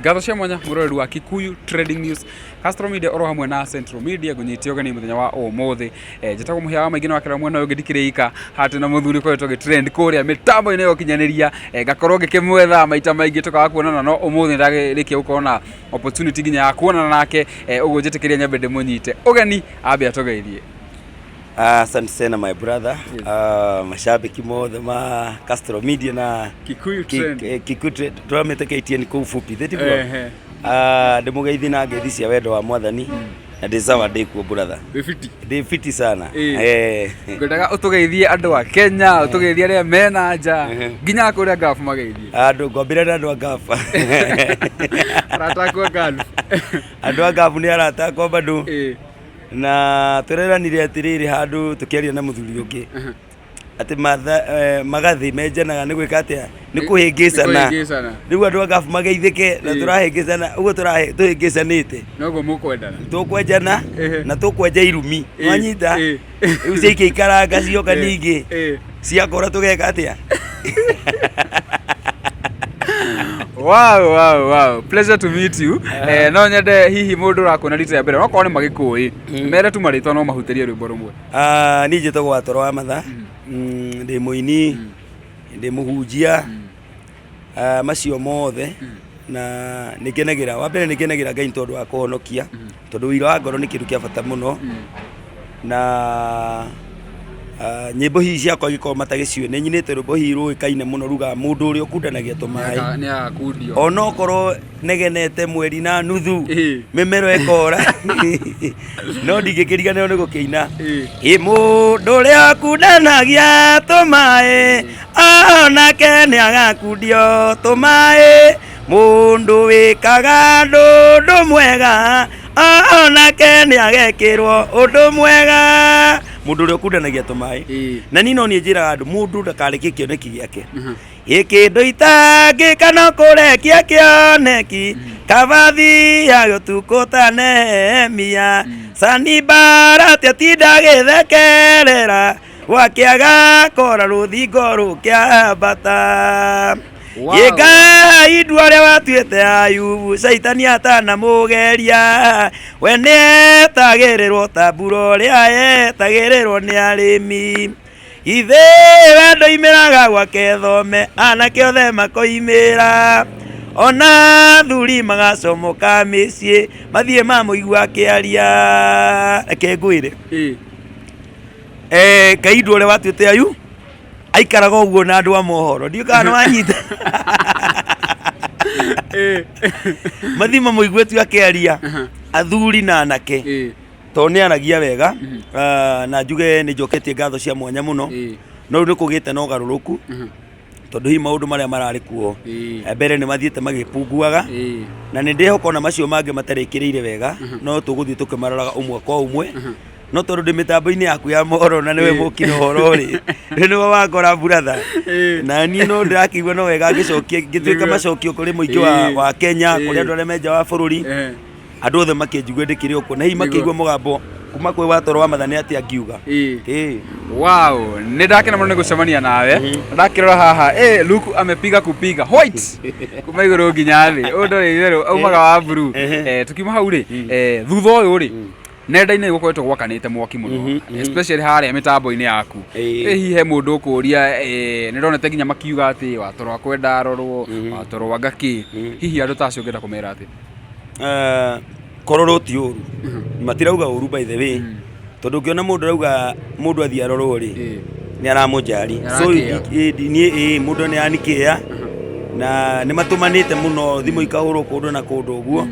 Ngatho cia mwanya mwĩroreri wa Kikuyu Trading News, Castro Media oro hamwe na Central Media ngũnyite ũgeni mũthenya wa ũmũthĩ. Njĩtagwo Mũhĩa wa Maingĩ na wakĩra mwena ũyũ ũngĩ ndikĩrĩ ika hatĩ na mũthuri ũkoretwo ũgĩtrend kũrĩa mĩtambo-inĩ ya ũkinyanĩria. Ngakorwo ngĩkĩmwetha maita maingĩ tũkaga kuonana no ũmũthĩ nĩndarĩkia gũkorwo na opportunity nginya ya kuonana nake. Ũguo njĩtĩkĩria nyambe ndĩmũnyite ũgeni ambe atũgeithie. Asante sana my brother. Yes. Mashabiki mothe ma Castro Media na Kikuyu Trend. Kikuyu Trend tũramĩte KTN kũu fupi thĩ tiguo? Ehe. Ndĩmũgeithie na ngeithi cia wendo wa mwathani na ndĩ sawa ndĩ kuo brother. Wĩ fiti? Ndĩ fiti sana. Ĩĩ. Eh. Ngwendaga ũtũgeithie andũ a Kenya, ũtũgeithie arĩa mena nja, nginya kũrĩa Gulf mageithie. Andũ ngwambĩra na andũ a Gulf. Arata aku a Gulf. Andũ a Gulf nĩ arata akwa bado. Ĩĩ. Na tũreranire atĩrĩrĩ handũ tũkĩaria na mũthuri ũngĩ atĩ magathĩ menjanaga nĩ gwĩka atĩa nĩ kũhĩngĩcana. Kũhĩngĩcana. Rĩu andũ a Gulf mageithĩke na tũrahĩngĩcana ũguo tũhĩngĩcanĩte. Noguo mũkwendana. Tũkwenjana na tũkwenja irumi. Wanyita? Rĩu ciaikia ikaranga cioka ningĩ ciakora tũgeka atĩa? Wow. Pleasure to meet you. No nyende hihi mũndũ ũrakuona rita rĩa mbere, okorwo nĩ magĩkũĩ, mere tu marĩtwa no mahutĩrie rwĩmbo rũmwe. Niĩ njĩtagwo Watoro wa Matha. Ndĩ mũini, ndĩ mũhunjia, macio mothe na nĩ ngenagĩra, wa mbere nĩ ngenagĩra Ngai nĩ tondũ wa kũhonokia, tondũ ũira wa ngoro nĩ kĩndũ kĩa bata mũno na nyĩmbo hihi ciakwa angĩkorwo matagĩciũĩ nĩ nyinĩte rwĩmbo hihi rũĩkaine mũno rugaga mũndũ ũrĩa ũkundanagia tũmaĩ Nĩ agakundio. Onokorwo negenete mweri na nuthu mĩmero ĩkora no ndingĩkĩriganĩrwo nĩ gũkĩina. Ĩ mũndũ ũrĩa ũkundanagia tũmaĩ onake nĩ agakundio tũmaĩ, mũndũ wĩkaga ũndũ mwega onake nĩ agekĩrwo ũndũ mwega. Mũndũ ũrĩa ũkundanagia tũmaĩ. Na niĩ no niĩ njĩraga andũ mũndũ ndakareke kĩoneki gĩake. Ĩ kĩndũ itangĩka no kũrekia kĩoneki kaba thiaga ũtukũ ta Nehemia Sanibalati atinda agĩthekerera gwakĩaga kora rũthingo rũkĩambata. Ĩ Ngai ndua ũrĩa watuĩte Ayubu caitani atanamũgeria we nĩetagĩrĩrwo ta mbura ũrĩa yetagĩrĩrwo nĩ arĩmi. Ithe we ndoimĩraga gwake thome anake othe makoimĩra ona athuri magacomoka mĩciĩ mathiĩ mamũigua akĩaria. Reke ngwĩre Ngai ndua ũrĩa watuĩte Ayu aikaraga ũguo na andũ a mohoro ndiũ kana nĩ wanyita mathiĩ mamũigue tu akĩaria athuri na anake tondũ nĩ aragia wega. Na njuge nĩ njoketie ngatho cia mwanya mũno no rĩu nĩ kũgĩte na ũgarũrũku tondũ hihi maũndũ marĩa mararĩ kuo mbere nĩ mathiĩte magĩpunguaga na nĩ ndĩhoka ona macio mangĩ matarĩkĩrĩire wega no tũgũthiĩ tũkĩmaroraga ũmwe kwa ũmwe no tondũ ndĩ mĩtambo-inĩ yaku ya mohoro na nĩwe mũkire ũhoro rĩ rĩu nĩwe wakora brother na niĩ no ndĩrakĩigua no wega ngĩcokia ngĩtuĩka macokio kũrĩ mũingĩ wa Kenya kũrĩ andũ arĩa me nja wa bũrũri andũ othe makĩnjigua ndĩkĩrĩ o kuo na hihi makĩigua mũgambo kuma kwĩ Watoro wa Matha nĩ atĩa ngiuga. Ĩĩ. Wow, nĩ ndakena mũno nĩ gũcemania nawe. Ndakĩrora haha, Luku amepiga kupiga white kuma igũrũ nginya thĩ. Ũyũ ndũrĩ itherũ, aumaga wa blue. Tukiuma hau rĩ, thutha ũyũ rĩ, nenda-inĩ gũkoretwo gwakanĩte mwaki mũno, especially harĩa mĩtambo-inĩ yaku. Hihi he mũndũ ũkũria, nĩ ndonete nginya makiuga atĩ Watoro akwenda arorwo, Watoro anga kĩ. Hihi andũ ta acio ũngĩenda kũmera atĩa? Kũrorwo ti ũru matirauga ũru by the way tondũ ũngĩona mũndũ arauga mũndũ athiĩ arorwo rĩ nĩ aramũnjari so Nĩarakĩĩa. niĩ mũndũ nĩ anikĩĩa na nĩ matũmanĩte mũno thimũ ikahũrwo kũndũ na kũndũ ũguo.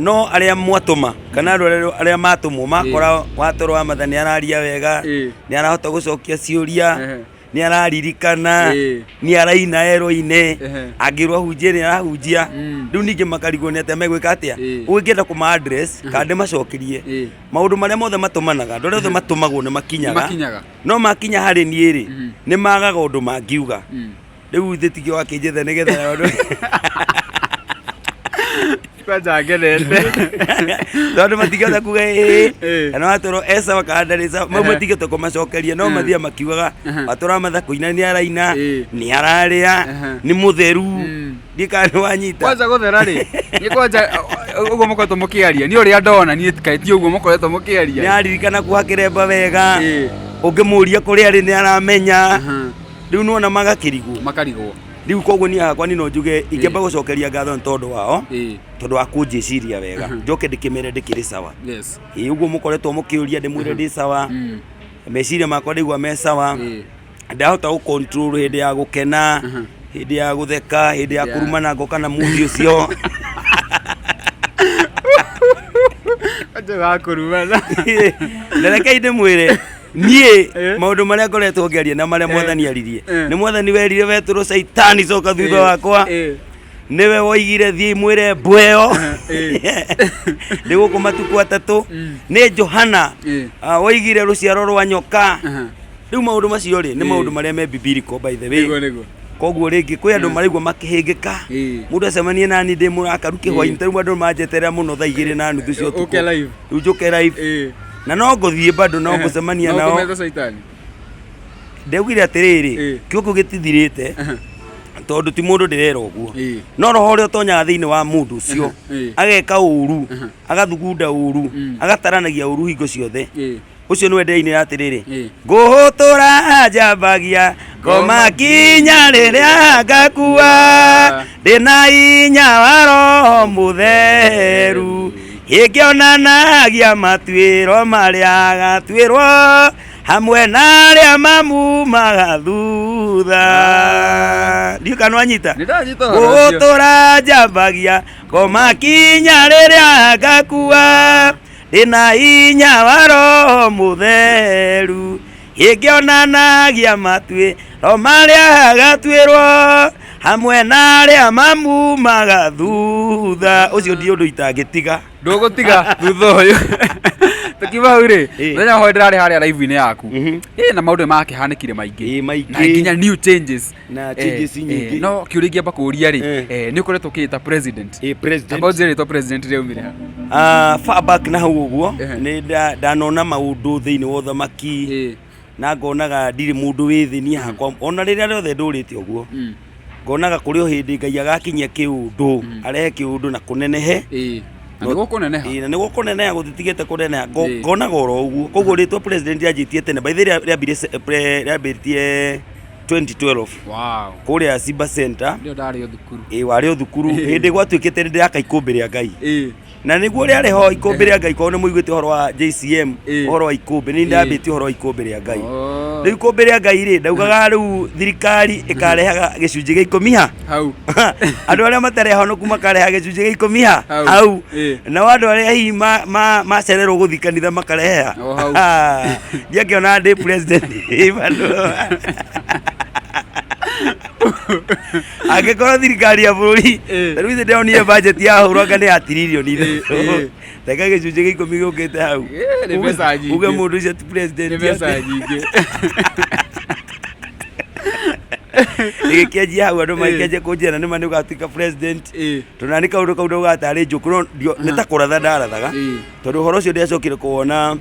No arĩa mwatũma kana andũ arĩa matũmwo makora Watoro wa Matha nĩ araria wega nĩ arahota gũcokia ciũria nĩ araririkana nĩ araina ero-inĩ angĩrwo ahunjie nĩ arahunjia rĩu ningĩ makarigwo nĩ atĩa megwĩka atĩa ũngĩenda kũma address kana ndĩmacokerie maũndũ marĩa mothe matũmanaga andũ arĩa othe matũmagwo nĩ makinyaga Makinyaga. No makinya harĩ niĩ rĩ nĩ magaga ũndũ mangiuga rĩu thĩ tikio wakĩnjetha nĩgetha Kwanja ngenete. Tondũ matingĩhota kuga ĩĩ kana watũrwo e sawa kana ndarĩ sawa mau matingĩhota kũmacokeria no mathiaga makiugaga watũra Matha kũina nĩ araina nĩ ararĩa nĩ mũtheru. Ndikana nĩ wanyita. Kwanza gũthera rĩ, nĩ kwanja ũguo mũkoretwo mũkĩaria, niĩ ũrĩa ndona niĩ kaĩ ti ũguo mũkoretwo mũkĩaria. Nĩ aririkana kuoha kĩremba wega. Ĩĩ. Ũngĩmũria kũrĩa arĩ nĩ aramenya. Rĩu nĩwona magakĩrigwo. Makarigwo. Rĩu koguo niĩ hakwa niĩ no njuge ingĩamba gũcokeria ngatho nĩ tondũ wao. Ĩĩ. Tondũ wa kũnjĩciria wega. Njoke ndĩkĩmere ndĩkĩrĩ sawa. Yes. Ĩĩ ũguo mũkoretwo mũkĩũria ndĩmwĩre ndĩ sawa. Meciria makwa ndaigua me sawa. Ĩĩ. Ndahota gũ control hĩndĩ ya gũkena, hĩndĩ ya gũtheka, hĩndĩ ya kũrumana ngoka na muthi ũcio. Kwanja wa kũrumana. Na rekei ndĩmwĩre niĩ Eh. maũndũ marĩa ngoretwo ngĩaria na marĩa mwathani aririe Eh. nĩ mwathani werire Betũrũ caitani coka thutha wakwa Ĩĩ. nĩwe woigire thiĩ mwĩre mbweo Ĩĩ. ndĩ gũkũ matukũ atatũ nĩ Johana Ĩĩ. woigire rũciaro rwa nyoka Aha. Rĩu maũndũ macio rĩ nĩ Ĩĩ. maũndũ marĩa me biblical by the way. Nĩguo nĩguo. Koguo rĩngĩ kwĩ andũ maraigua makĩhĩngĩka. Ĩĩ. Mũndũ acemanie nani ndĩ mũrakaru kĩhwainĩ ta rĩu andũ manjeterera mũno thaa igĩrĩ na nuthu cia ũtukũ. Ũke live. Rĩu njũke live. Ĩĩ. Na no ngũthiĩ bado no ngũcemania No nao. kũmetha caitani. Ndaugire atĩrĩrĩ, Ĩĩ. kĩo gĩtithirĩte tondũ ti mũndũ ndĩrera ũguo. Ĩĩ. No roho ũrĩa ũtonyaga thĩinĩ wa mũndũ ũcio Ĩĩ. ageka ũru, agathugunda ũru, agataranagia ũru hingo ciothe. Ĩĩ. Ũcio nĩwe ndĩrainĩra atĩrĩrĩ, Ĩĩ. ngũhũtũra njambagia ngoma kinya rĩrĩa ngakua, ndĩna hinya wa roho mũtheru, ĩngĩonanagia matuĩro marĩa gatuĩrwo hamwe na arĩa mamumaga thutha. Ndiũĩ kana nĩwanyita? Nĩ ndanyita ũhoro ũcio. Ngũhũtũra njambagia ngoma kinya rĩrĩa ngakua, ndĩna hinya wa roho mũtheru, ĩngĩonanagia matuĩro marĩa gatuĩrwo hamwe na arĩa mamumaga thutha. Ũcio ndi ũndũ itangĩtiga. Ndũgũtiga thutha ũyũ. Tũkiuma hau rĩ, Ĩĩ. mũthenya wa hwaĩ ndĩrarĩ harĩa live-inĩ yaku. Mhm. Ĩĩ na maũndũ nĩmakĩhanĩkire maingĩ. Ĩĩ, maingĩ. Na nginya new changes. Na changes nyingĩ. No kĩũria ingĩamba kũũria rĩ, Eh. nĩ ũkoretwo ũkĩĩta president. Ĩĩ, president. Amba ũnjĩre rĩtwa president rĩaumire ha. Far back na hau ũguo Ehe. nĩ ndanona maũndũ thĩinĩ wa ũthamaki Ĩĩ. na ngonaga ndirĩ mũndũ wĩ thĩ niĩ hakwa ona rĩrĩa rĩothe ndũrĩte ũguo ngonaga kũrĩ o hĩndĩ Ngai agakinyia kĩũndũ arehe kĩũndũ na kũnenehe. Ĩĩ. Na nĩguo kũneneha. Ĩĩ, na nĩguo kũneneha gũtitigĩte kũneneha. Ĩĩ. Ngonaga oro ũguo koguo rĩtwa president rĩanjĩtie tene by the way rĩambĩtie 2012 Wow. kũrĩa Simba Center. Ndio ndarĩ o thukuru. Ĩĩ warĩ o thukuru hĩndĩ gwatuĩkĩte nĩ ndĩraka ikũmbĩ rĩa Ngai. Ĩĩ. Na nĩguo rĩarĩ ho ikũmbĩ rĩa Ngai korwo nĩ mũiguĩte ũhoro wa JCM Ĩĩ. ũhoro wa ikũmbĩ nĩ ndambĩtie ũhoro wa ikũmbĩ rĩa Ngai. Oh. Rĩu ikũmbĩ rĩa Ngai rĩ ndaugaga rĩu thirikari ĩkarehaga gĩcunjĩ gĩa ikũmi ha Hau. andũ arĩa matarĩ ahonoku makareha gĩcunjĩ gĩa ikũmi ha Hau. hau Ĩĩ. nao andũ arĩa hihi macererwo gũthiĩ kanitha makareha O hau. Ndiakĩona ndĩ president bado. Angĩkorwo thirikari ya bũrũri Ĩĩ. ta rĩu ithe ndĩronire budget ya hũrwo anga nĩ ya tiririoni Ĩĩ, ithatũ ĩĩ. teka gĩcunjĩ gĩa ikũmi gĩũkĩte hau Ĩĩ, nĩ mbeca nyingĩ. uge mũndũ ũcio ti president Nĩ mbeca nyingĩ. Gĩgĩkĩanjia hau andũ Ĩĩ. magĩkĩanjia kũnjĩra nĩma nĩ ũgatuĩka president Ĩĩ. tondũ nani kaũndũ kau ndaugaga tarĩ njũkũ no nĩ ta kũratha ndarathaga Ĩĩ. tondũ ũhoro ũcio ndiacokire kũwona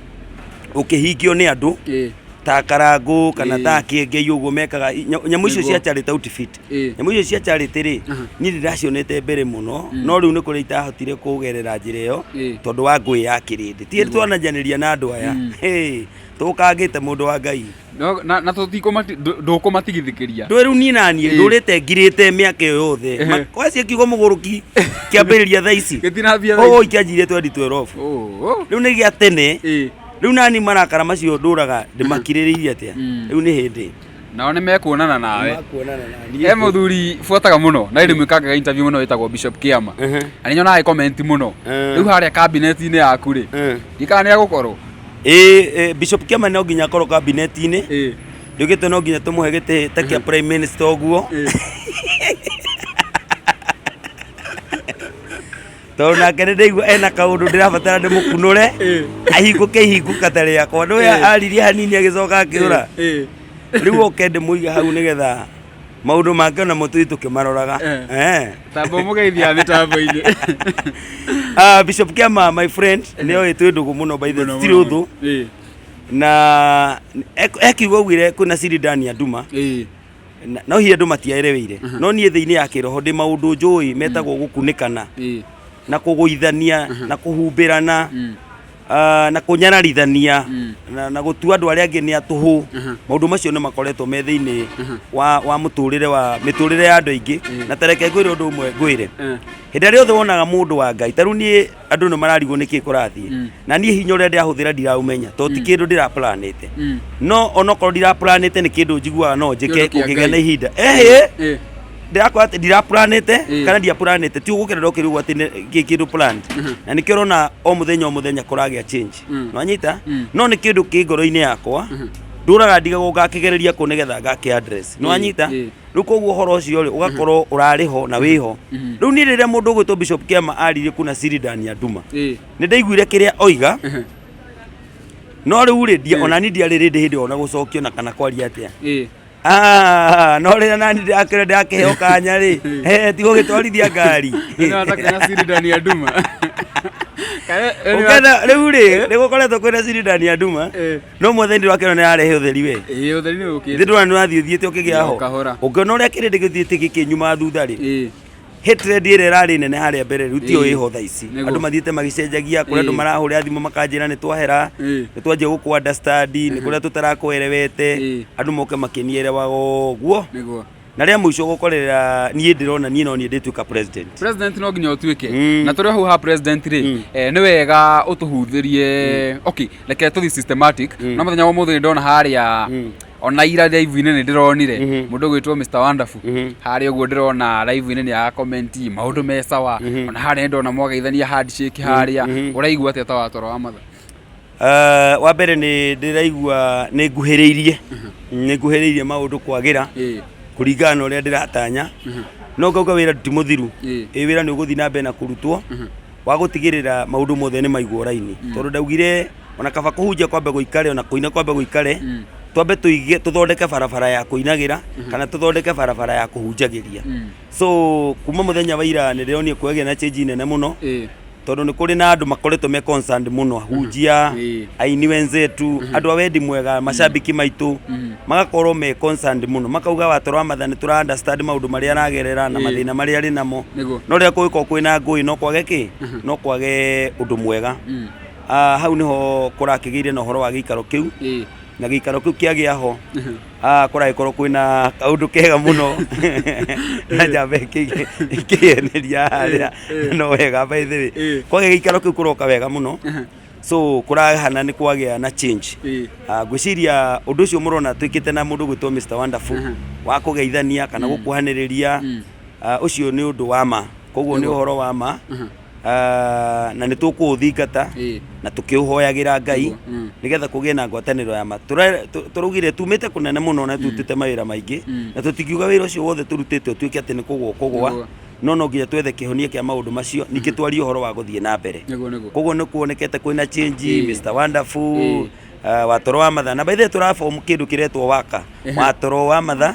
ũkĩhingio nĩ andũ Ĩĩ. ta karangũ kana Ĩĩ. ta kĩengei ũguo mekaga nyamũ icio Nĩguo. cia charity outfit Ĩĩ. nyamũ icio cia charity rĩ Aha. niĩ ndĩracionete mbere mũno no rĩu nĩ kũrĩa itahotire kũgerera njĩra ĩyo Ĩĩ. tondũ wa ngũĩ ya kĩrĩndĩ ti twananjanĩria na andũ aya Hĩ, tũkangĩte mũndũ wa Ngai No, na tũtikũmati ndũkũmatigithĩkĩria. ndå rä u niä naniä Ĩĩ. ndå rä te ngirä mä aka ä yo yothe Ehe. kwacia kiugo må gå rå ki kä ambä rä ria thaa ici Gĩtinambia thaa ici. å ikianjirie 2012 Oh. rä u nä gä a tene Ĩĩ. rä u nani marakara macio ndå raga ndä makirä rä irie atä a rä u nä hä ndä Nao nĩ mekuonana nawe. Makuonana na niĩ. He mũthuri buataga mũno na rĩmwe kangaga interview mũno wĩtagwo Bishop Kiama. Ehe. Na nĩ nyonaga comment mũno. Eh. Rĩu harĩa cabinet-inĩ yaku rĩ. Eh. Ndikana nĩ agũkorwo. Ĩĩ, Bishop Kiama no nginya akorwo cabinet-inĩ Ĩĩ. ndugĩte no nginya tũmũhe gĩtĩ ta kĩa prime minister ũguo Ĩĩ. tondũ nake nĩ ndaigua ena kaũndũ ndĩrabatara ndĩmũkunũre Ĩĩ. ahingũke ihingũka ta rĩakwa nĩwe Ĩĩ. aririe hanini agĩcoka akĩũra Ĩĩ. rĩu oke ndĩmũige hau nĩgetha maũndũ make ona mũtũi tũkĩmaroraga Eh. Eh. Tamba ũmũgeithia mĩtambo-inĩ. Bishop Kiama my friend nĩ oĩ twĩ ndũgũ mũno by the Mũno, way, tirĩ mũno. ũthũ Ĩĩ. na ekiuga augire kwĩna siri ndani ya nduma Ĩĩ. No hihi andũ matiaereweire, no niĩ thĩinĩ ya kĩroho ndĩ maũndũ njũĩ metagwo gũkunĩkana na kũgũithania na kũhumbĩrana, na kũnyararithania na gũtua andũ arĩa angĩ nĩ atũhũ. Maũndũ macio nĩ makoretwo me thĩinĩ wa mũtũrĩre wa mĩtũrĩre ya andũ aingĩ. Na tareke ngwĩre ũndũ ũmwe, ngwĩre hĩndĩ ĩrĩa yothe wonaga mũndũ wa Ngai, ta rĩu niĩ andũ nĩ mararigwo nĩkĩ kũrathiĩ, na niĩ hinya ũrĩa ndĩrahũthĩra ndiraũmenya, tondũ ti kĩndũ ndĩraplanĩte. No onokorwo ndiraplanĩte, nĩ kĩndũ njiguaga no njĩke. Kĩndũ kĩa Kũngĩgĩa Ngai. na ihinda, ehĩ, ndĩrakora atĩ ndiraplanĩte kana ndiaplanĩte, ti ũgũkĩra ndokĩrigwo atĩ nĩ kĩndũ planned. Na nĩkĩo ũrona o mũthenya o mũthenya kũragĩa change. Nwanyita? No nĩ kĩndũ kĩ ngoro-inĩ yakwa, ndũraga ndigagwo ngakĩgereria kũ nĩgetha ngakĩ address. Nwanyita? Rĩu koguo ũhoro ũcio rĩ, ũgakorwo ũrarĩ ho na wĩho. Rĩu niĩ rĩrĩa mũndũ ũgwĩtwo Bishop Kĩama aririe kuna siri ndani ya nduma, nĩ ndaiguire kĩrĩa oiga. No rĩu rĩ, ona niĩ ndiarĩ rĩndĩ hĩndĩ ona gũcokio na kana kwaria atĩa. Ah, no rĩrĩa nani ndakĩra ndakĩheo kanya rĩ, ti gũgĩtwarithia ngari. Nĩ siri ndani ya nduma. Ũkenda rĩu rĩ, nĩ gũkoretwo kwĩna siri ndani ya nduma, no mwathani ndĩrakĩona nĩ ararehe ũtheri we. Ĩĩ, ũtheri nĩ ũkĩte. Thĩ ndũra nĩ ũrathiĩ ũthiĩte ũkĩgĩa ho. O kahora. Ũngĩona ũrĩa kĩrĩndĩ gĩthiĩte gĩkĩnyuma thutha rĩ, hatred ĩrĩa ĩrarĩ nene harĩa mbere rĩu tiyo ĩho thaa ici. Andũ mathiĩte magĩcenjagia, kũrĩa andũ marahũrĩra thimũ makanjĩra nĩ twahera, nĩ twanjia gũkũ understand, nĩ kũrĩa tũtarakwerewete. Andũ moke makĩnierewaga ũguo. Na rĩa mũico gũkorera niĩ ndĩrona niĩ no niĩ ndĩtuĩka president. President no nginya ũtuĩke. Na tũrĩ hau ha president rĩ, nĩ wega ũtũhuthĩrie. Okay, reke tũthiĩ systematic. No mũthenya wa ũmũthĩ ndona harĩa, ona ira live-inĩ nĩ ndĩronire mũndũ ũgwĩtwo Mr Wonderful harĩa ũguo, ndĩrona live-inĩ nĩ arakomenti maũndũ me sawa. Ona harĩa nĩ ndona mwageithania handshake harĩa. Ũraigua atĩa ta watoro wa matha? Wa mbere nĩ ndĩraigua nĩ nguhĩrĩirie maũndũ kwagĩra kũringana na ũrĩa ndĩratanya. No ngauga wĩra ti mũthiru. Ĩ, wĩra nĩ ũgũthiĩ na mbere na kũrutwo wa gũtigĩrĩra maũndũ mothe nĩ maigwo raini, tondũ ndaugire ona kaba kũhunjia kwambe gũikare, ona kũina kwambe gũikare, twambe tũige tũthondeke barabara ya kũinagĩra kana tũthondeke barabara ya kũhunjagĩria. So kuma mũthenya wa ira nĩ ndĩronire kwagĩa na change nene mũno, tondũ nĩ kũrĩ na andũ makoretwo me concerned mũno, ahunjia, aini wenzetu, andũ a wendi mwega, macambiki maitũ, magakorwo me concerned mũno, makauga watoro wa matha nĩ tũra understand maũndũ marĩa aragerera na mathĩna marĩa arĩ namo. No rĩrĩa kũngĩkorwo kwĩna ngũĩ, no kwage kĩ, no kwage ũndũ mwega. Ah, hau nĩho kũrakĩgĩire na ũhoro wa gĩikaro kĩu, na gĩikaro kĩu kĩagĩa ho, kũragĩkorwo kwĩna kaũndũ kega mũno na njambe kĩyeneria harĩa. No wega, by the way, kwagĩa gĩikaro kĩu kũroka wega mũno. So kũrahana nĩ kwagĩa na change. Ngwĩciria ũndũ ũcio mũrona twĩkĩte na mũndũ gwĩtwo Mr Wonderful wa kũgeithania kana gũkuhanĩrĩria, ũcio nĩ ũndũ wa ma, koguo nĩ ũhoro wa ma. Na nĩ tũkũũthingata na tũkĩũhoyagĩra Ngai nĩgetha kũgĩe na ngwatanĩro ya ma. Tũraugire tumĩte kũnene mũno na turutĩte mawĩra maingĩ, na tũtingiuga wĩra ũcio wothe tũrutĩte ũtuĩke atĩ nĩ kũgwa ũkũgwa. No nginya twethe kĩhonia kĩa maũndũ macio, ningĩ twarie ũhoro wa gũthiĩ na mbere. Nĩguo nĩguo. Koguo nĩ kuonekete kwĩna change. Mr Wonderful, watoro wa matha, na by the way tũraform kĩndũ kĩretwo waka watoro wa matha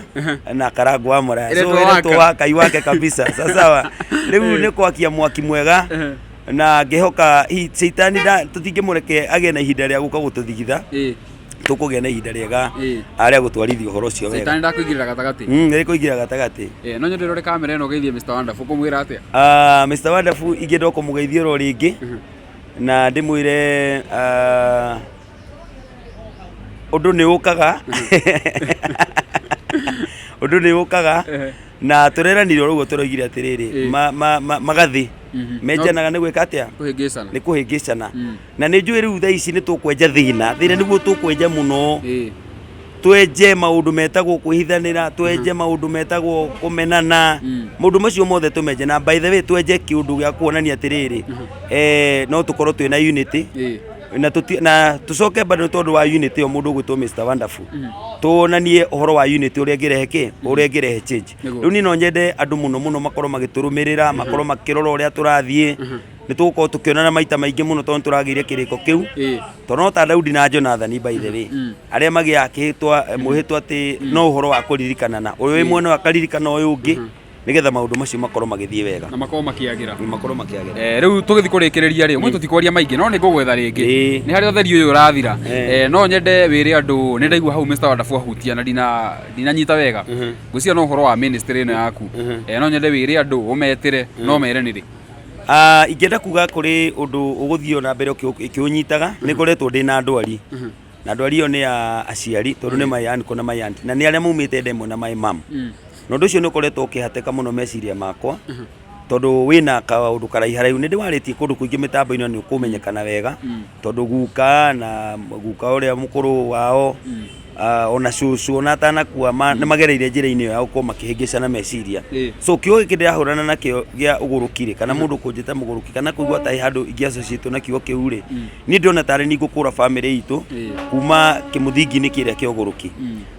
na karango wa mũraya. So Ĩretwo ĩretwo waka. waka iwake kabisa. Sasawa, rĩu nĩ kwakia mwaki mwega, na ngĩhoka caitani tũtingĩmũreke agĩe na ihinda rĩa gũka gũtũthigitha. Tũkũgĩa na ihinda rĩega rĩa gũtwarithia ũhoro ũcio wega. Caitani ndakũingĩrĩra gatagatĩ. Nĩ kũingĩra gatagatĩ. No nyende rore kamera ĩno ũgeithie Mr Wonderful, ũkũmwĩra atĩa? Ah, Mr Wonderful ingĩenda kũmũgeithia oro rĩngĩ na ndĩmwĩre, ũndũ nĩ ũkaga, ũndũ nĩ ũkaga. Na tũreranire oro ũguo, tũroigire atĩrĩrĩ, magathĩ menjanaga nĩ gwĩka atĩa? Kũhĩngĩcana. Nĩ kũhĩngĩcana. Na nĩ njũĩ rĩu thaa ici nĩ tũkwenja thĩna, thĩna nĩguo tũkwenja mũno. Twenje maũndũ metagwo kwĩhithanĩra, twenje maũndũ metagwo kũmenana, maũndũ macio mothe tũmenje. Na by the way, twenje kĩũndũ gĩa kuonania atĩrĩrĩ, no tũkorwo twĩna unity. Na tũcoke bado tondũ wa unity ĩyo, mũndũ ũgwĩtwo Mr Wonderful, tuonanie ũhoro wa unity ũrĩa ĩngĩrehe kĩ, ũrĩa ĩngĩrehe change. Rĩu niĩ no nyende andũ mũno mũno makorwo magĩtũrũmĩrĩra, makorwo makĩrora ũrĩa tũrathiĩ. Nĩ tũgũkorwo tũkĩonana maita maingĩ mũno tondũ nĩ tũragĩire kĩrĩko kĩu, tondũ no ta Daudi na Jonathani, by the way, arĩa magĩaga kĩhĩtwa, mwĩhĩtwa atĩ no ũhoro wa kũririkanana, ũyũ wĩ mwena ũyũ akaririkana ũyũ ũngĩ. Nĩgetha maũndũ macio makorwo magĩthiĩ wega. Na makorwo makĩagĩra. Na makorwo makĩagĩra. Rĩu tũgĩthiĩ kũrĩkĩrĩria rĩ, ũmũthĩ tũtikwaria maingĩ no nĩ ngũgwetha rĩngĩ. Nĩ harĩa ũtheri ũyũ ũrathira. No nyende wĩre andũ, nĩ ndaigua hau Mr. Wonderful ahutia na ndinanyita wega. Ngwĩciria no ũhoro wa ministry ĩno yaku. No nyende wĩre andũ, ũmetĩre, no mere nĩ rĩ. Ingĩenda kuga kũrĩ ũndũ ũgũthiĩ na mbere ũkĩũnyitaga, nĩ ngoretwo ndĩna ndwari. Na ndwari ĩyo nĩ ya aciari, tondũ nĩ my uncle na my aunt, na nĩ arĩa maumĩte nda ĩmwe na my mum. Na ũndũ ũcio nĩ ũkoretwo ũkĩhatĩka mũno meciria makwa, tondũ wĩna kaũndũ karaiharaihu. Nĩ ndĩwarĩtie kũndũ kũingĩ mĩtambo-inĩ nĩ ũkũmenyekana wega, tondũ guka na guka ũrĩa mũkũrũ wao, ona cũcũ ona atanakua nĩ magereire njĩra-inĩ ĩyo ya gũkorwo makĩhĩngĩcana meciria. So kiugo gĩkĩ ndĩrahũrana nakĩo gĩa ũgũrũki rĩ, kana mũndũ kũnjĩta mũgũrũki, kana kũigua ta he handũ ingĩ associate na kiugo kĩu rĩ, niĩ ndĩrona tarĩ niĩ ngũkũra bamĩrĩ itũ kuma kĩmũthingi-inĩ kĩrĩa kĩa ũgũrũki.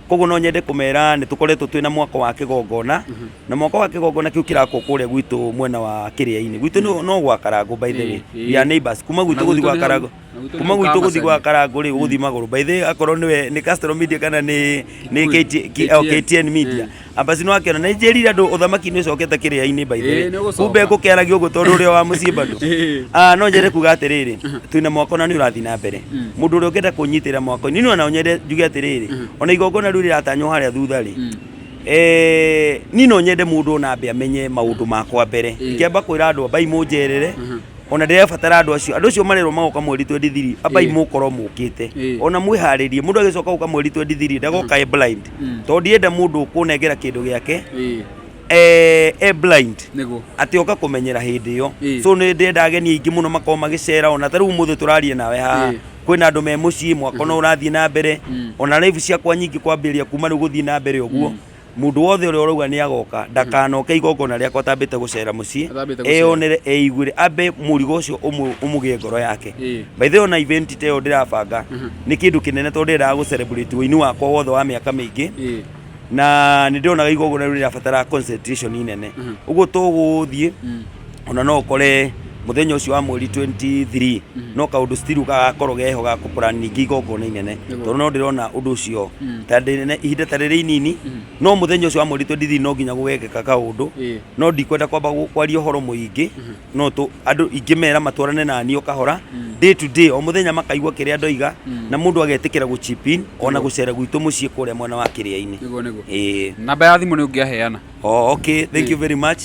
Koguo no nyende kũmera nĩ tũkoretwo twĩna mwako wa kĩgongona, na mwako wa kĩgongona kĩu kĩrakwo kũrĩa gwitũ mwena wa kĩrĩa-inĩ gwitũ no gwa Karangũ, by the way. We are neighbors. Kuma gwitũ Na gũthiĩ gwitũ gwa nĩ hau. Karangũ, Na gwitũ nĩ kuma hau gwitũ gũthiĩ gwa Kamacaria. Karangũ rĩ, ũgũthiĩ magũrũ. By the way, akorwo nĩwe nĩ Castro Media kana nĩ Kikuyu. KT, oh, KTN. KTN Media. Ambasi nĩ wakĩona nĩ njĩrire andũ ũthamaki nĩ ũcokete kĩrĩa-inĩ, by the way. Ĩĩ, nĩ ũgũcoka. Kumbe ngũkĩaragia ũguo tondũ ũrĩa wa mũciĩ bado. No nyende kuga atĩrĩrĩ, twĩna mwako na nĩ ũrathiĩ na mbere. Mũndũ ũrĩa ũngĩenda kũnyitĩrĩra mwako, niĩ no nyende njuge atĩrĩrĩ, ona igongona rĩu rĩratanywo harĩa thutha rĩ, niĩ no nyende mũndũ ona ambe amenye maũndũ makwa mbere. Ingĩamba kwĩra andũ ambai mũnjerere, ona ndĩrabatara andũ acio, andũ acio marerwo magoka mweri 23, ambai mũkorwo mũkĩte, ona mwĩharĩrie. Mũndũ agĩcoka gũka mweri 23 ndagoka e blind, tondũ ndienda mũndũ ũkũnengera kĩndũ gĩake e blind, atĩ oka kũmenyera hĩndĩ ĩyo. So nĩ ndĩrenda ageni aingĩ mũno makorwo magĩcera. Ona ta rĩu ũmũthĩ tũraria nawe haha, kwĩna andũ me mũciĩ, mwako no ũrathiĩ na mbere. Ona live ciakwa nyingĩ kwambĩrĩria kuma rĩu gũthiĩ na mbere ũguo, mũndũ wothe ũrĩa ũrauga nĩ agoka ndakanoke igongona rĩakwa atambĩte gũcera mũciĩ, Atambĩte gũcera. Eyonere, eiguĩre, ambe mũrigo ũcio ũmũgĩe ngoro yake. By the way, ona event ta ĩyo ndĩrabanga nĩ kĩndũ kĩnene, tondũ ndĩrendaga gũ celebrate ũini wakwa wothe wa mĩaka mĩingĩ, na nĩ ndĩronaga igongona rĩu rĩrabatara concentration nene. Ũguo tũgũthiĩ, ona no ũkore mũthenya ũcio wa mweri 23 no kaũndũ still gagakorwo geho ga kũ plan ningĩ igongona inene, tondũ no ndĩrona ũndũ ũcio ta ndĩ ihinda ta rĩrĩ inini, no mũthenya ũcio wa mweri 23 no nginya gũgekĩka kaũndũ. No ndikwenda kwamba kwaria ũhoro mũingĩ, no tũ andũ ingĩmera matwarane na niĩ o kahora, day to day, o mũthenya makaigua kĩrĩa ndoiga, na mũndũ agetĩkĩra gũ chip in ona gũcera gwitũ mũciĩ kũrĩa mwena wa kĩrĩa-inĩ. Nĩguo nĩguo. Ĩĩ. Namba ya thimũ nĩ ũngĩaheana. Oh, okay. Thank you very much.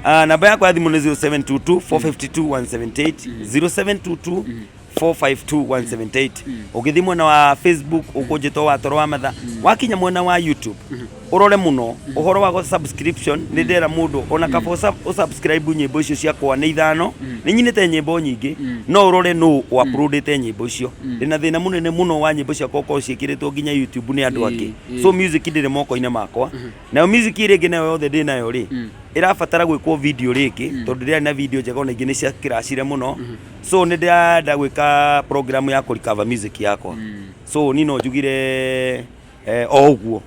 Namba yakwa ya thimũ nĩ 0722 452 178, 0722 452 178. Ũgĩthiĩ mwena wa Facebook ũkũnjĩtwo wa Toro wa Matha. Wakinya mwena wa YouTube ũrore mũno ũhoro wa subscription. Nĩ ndera mũndũ ona kaba ũsubscribe nyĩmbo icio ciakwa nĩ ithano, nĩ nyinĩte nyĩmbo nyingĩ, no ũrore nũ ũuploadĩte nyĩmbo icio. Ndĩna thĩna mũnene mũno wa nyĩmbo ciakwa gũkorwo ciĩkĩrĩtwo nginya YouTube nĩ andũ angĩ. So music ndĩrĩ moko-inĩ makwa. Nayo music ĩrĩa ĩngĩ nayo yothe ndĩ nayo rĩ, ĩrabatara gwĩkwo video rĩngĩ, tondũ ndĩrarĩ na video njega, ona ingĩ nĩ ciakĩracire mũno. So nĩ ndĩrenda gwĩka program ya kũ recover music yakwa. So niĩ no njugire o ũguo.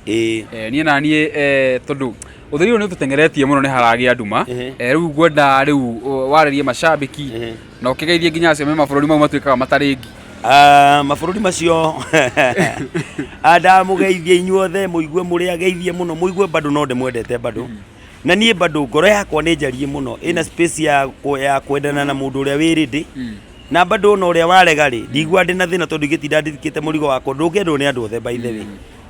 Ĩĩ. Niĩ na niĩ tondũ ũtheri ũyũ nĩ ũtũteng'eretie mũno, nĩ haragĩa nduma. Rĩu ngwenda rĩu warĩrie macambĩki na ũkĩgeithie nginya acio me mabũrũri mau matuĩkaga matarĩ ngi. Mabũrũri macio, ndamũgeithia inyuothe, mũigue mũrĩ ageithie mũno, mũigue bado no ndĩmwendete bado. Na niĩ bado ngoro yakwa nĩ njariĩ mũno, ĩna space ya kwendana na mũndũ ũrĩa wĩ ready, na bado ona ũrĩa warega rĩ, ndiguaga ndĩna thĩna, tondũ ingĩtinda ndĩkĩte mũrigo wakwa ndũngĩendwo nĩ andũ othe, by the way.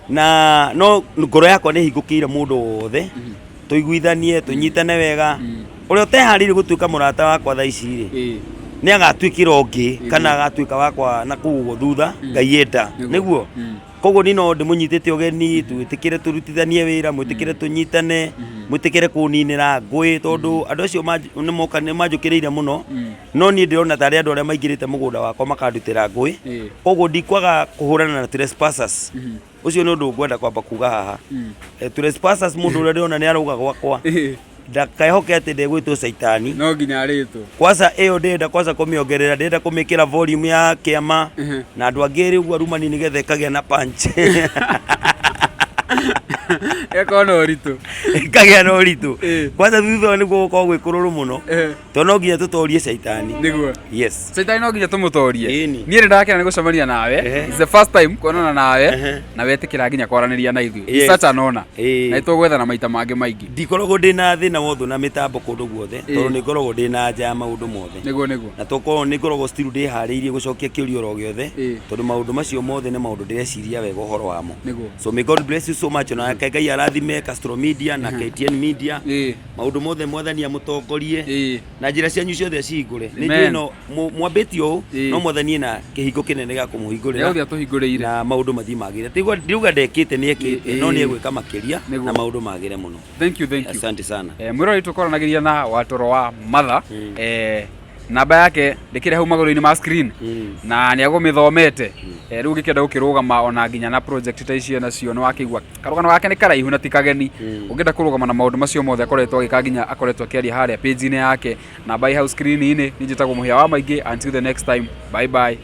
Na no ngoro yakwa nĩ hingũkĩire mũndũ wothe, tũiguithanie, tũnyitane wega. Ũrĩa ũteharĩirie gũtuĩka mũrata wakwa thaa ici rĩ, nĩ agatuĩkĩra ũngĩ kana agatuĩka wakwa na kũu ũguo thutha, Ngai enda. Nĩguo koguo niĩ no ndĩmũnyitĩte ũgeni, twĩtĩkĩre tũrutithanie wĩra, mwĩtĩkĩre tũnyitane, mwĩtĩkĩre kũninĩra ngũĩ, tondũ andũ acio nĩ moka nĩ manjũkĩrĩire mũno, no niĩ ndĩrona tarĩ andũ arĩa maingĩrĩte mũgũnda wakwa makandutĩra ngũĩ. Koguo ndikwaga kũhũrana na trespassers. Ũcio nĩ ũndũ ngwenda kwamba kuga haha. Trespassers, mũndũ ũrĩa ndĩrona nĩ arauga gwakwa, ndakehoke atĩ ndegwĩtwo caitani. No nginya arĩtwo. Kwanza ĩyo ndĩrenda kwanza kũmĩongerera, ndĩrenda kũmĩkĩra volume ya kĩama na andũ angĩ rĩ ũguo arumani, nĩgetha ĩkagĩa na punch. Ĩgakorwo na ũritũ. Ĩkagĩa na ũritũ. Kwanza thutha ũyũ nĩguo gũkorwo gwĩ kũrũrũ mũno, tondũ no nginya tũtorie caitani. Nĩguo. Yes. Caitani no nginya tũmũtorie. Ĩni. Niĩ nĩ ndakena nĩ gũcemania nawe. It's the first time kuonana nawe na wetĩkĩra nginya kwaranĩria na ithuĩ. It's such an honor. Na nĩtũgwethana maita mangĩ maingĩ. Ndikoragwo ndĩ na thĩna wothe na mĩtambo kũndũ guothe, tondũ nĩ ngoragwo ndĩ na anja ya maũndũ mothe. Nĩguo. Na tokorwo nĩ ngoragwo still ndĩharĩirie gũcokia kĩũria oro gĩothe, tondũ maũndũ macio mothe nĩ maũndũ ndĩreciria wega ũhoro wamo. So may God bless you so much, na Ngai arathime Castro Media na KTN Media. Maũndũ mothe Mwathani amũtongorie na njĩra cianyu ciothe acihingũre. Nĩ njũĩ no mwambĩtie ũũ, no Mwathani ena kĩhingo kĩnene gĩa kũmũhingũrĩra. Nĩegũthiĩ atũhingũrĩire. Na maũndũ mathiĩ magĩre. Tigwa ndiuga ndekĩte, nĩ ekĩte, no nĩ egwĩka makĩria na maũndũ magĩre mũno. Thank you, thank you. Asante sana. Mwĩroreri, tũkwaranagĩria na Watoro wa Matha. Namba yake ndĩkĩrĩ hau magũrũ-inĩ ma screen na nĩ agũmĩthomete. Rĩu ũngĩkĩenda gũkĩrũgama ona nginya na project ta icio nacio, nĩ wakĩigua karũgano gake nĩ karaihu na ti kageni. Ũngĩenda kũrũgama na maũndũ macio mothe akoretwo agĩka, nginya akoretwo akĩaria harĩa page-inĩ yake, namba ĩ hau screen-inĩ. Niĩ njĩtagwo Mũhĩa wa Maingĩ. Until the next time, bye bye.